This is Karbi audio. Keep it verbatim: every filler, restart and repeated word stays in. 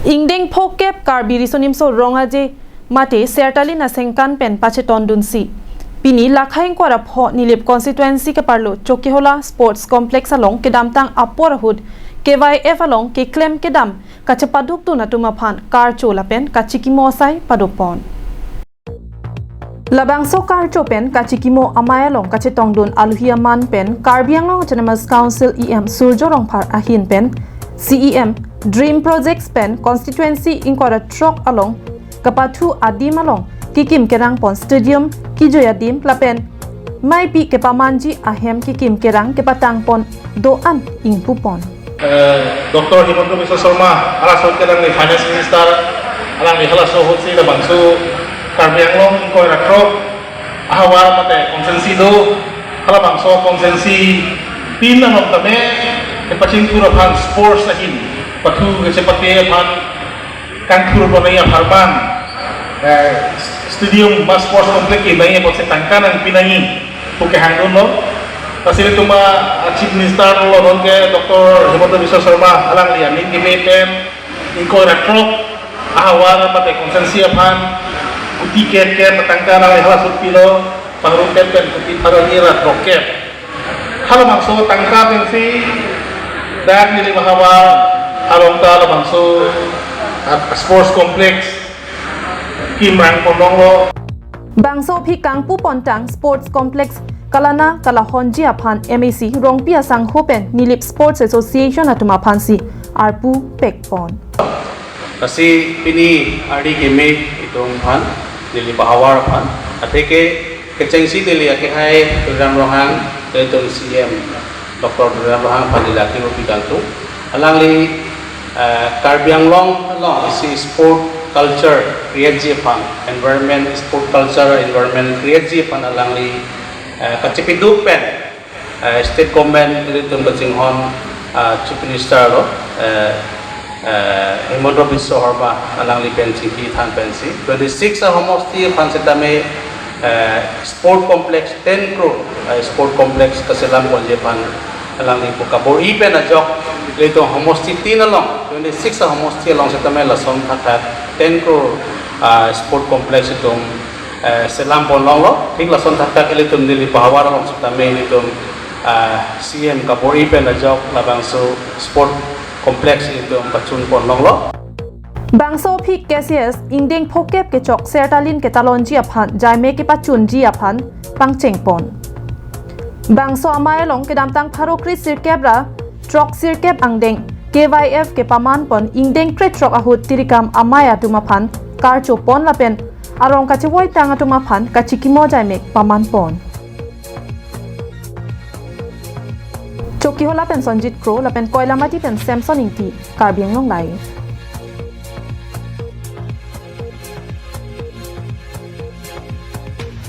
Ingdeng phokep Karbi Riso Nimso Rong Aje mate Sertalin asengkan pen pachetondunsi, pini Lakhai ingkoi ra pho Nilip constituency keparlo Chokihola Sports Complex along kedamtang apor ahut K Y F along keklem kedam kachepadukdun atum aphan karcho lapen kachikimo asai padopon. Labangso karcho pen kachikimo amei along kachetongdun aluhi aman pen Karbi Anglong Autonomous Council E M Surjya Rongphar ahin pen C E M Dream Projects pen constituency ingkoi ra throk along kapathu adim along kekim kerangpon stadium, kejui adim lapen meipi kepamanji ahem kekim kerang kepatangpon do-an ingpupon. Eh, Doctor Himanta Biswa Sarma, halaso ahut ke alangli Finance Minister, alangli halaso ahutsi labangso Karbi Anglong ingkoi ra throk ahavar mate constituency do, halabangso constituency tin along tame kepachingthur aphan sports ahin pathu kachepate aphan kangthur bonai apharman, eh, stadium ma sports complex kenai apotsi tangka nangpi nangji pu kehangdunlo. Lasi ilitum a Chief Minister lo non ke Doctor Himanta Biswa Sarma alangli aning keme pen ingkoi ra throk ahavar mate constituency aphan kuti ket ket tangka nangli halaso ahut pilo, pangrum ket pen kuti pharo ni ra throk ket. Halabangso tangka pensi dak Nilip ahavar along ta labangso a sports complex kimrang ponlonglo. Bangso aphi kangpupontang sports complex kalana kalahonji aphan M A C Rongpi asangho pen Nilip Sports Association atum aphansi arpu pekpon. Lasi pini ardi keme itum aphan, Nilip ahavar aphan, atheke kechengsi neli akehai Tuliram Ronghang, ilitum C E M Doctor Tuliram Ronghang aphan neli athengno pi kangtung. Alangli, eh, Karbi Anglong along isi sport culture create ji aphan, environment, sport culture environment create ji aphan alangli, eh, kachepaduk pen, eh, state government ilitum kachinghon, ah, Chief Minister lo, eh, eh, Himanta Biswa Sarma alangli pen chingki than pensi twenty-six a homosti aphan setame, eh, sport complex ten crore, eh, sport complex kaselam ponji aphan alangli pu kabor-i pen ajok ilitum homosti tin along, twenty-six a homosti along setame lason thakthak ten crore, ah, sport complex itum, eh, selam ponlonglo. Thik lason thakthak ilitum Nilip ahavar along setame ilitum, ah, C E M kabor-i pen ajok labangso sport complex ilitum pachun ponlonglo. Bangso aphi K C S ingdeng phokep kechok Sertalin ketalonji aphan jaime kepachunji aphan pangchengpon. Bangso amei along kedamtang pharo kre sirkep ra throk sirkep angdeng K Y F kepamanpon ingdeng krethrok ahut tirikam amei atum aphan karchopon lapen arong kachevoitang atum aphan kachikimo jaime pamanpon. Chokihola pen Sonjit Kro lapen Koilamati pen Samson Ingti, Karbi Anglong Live.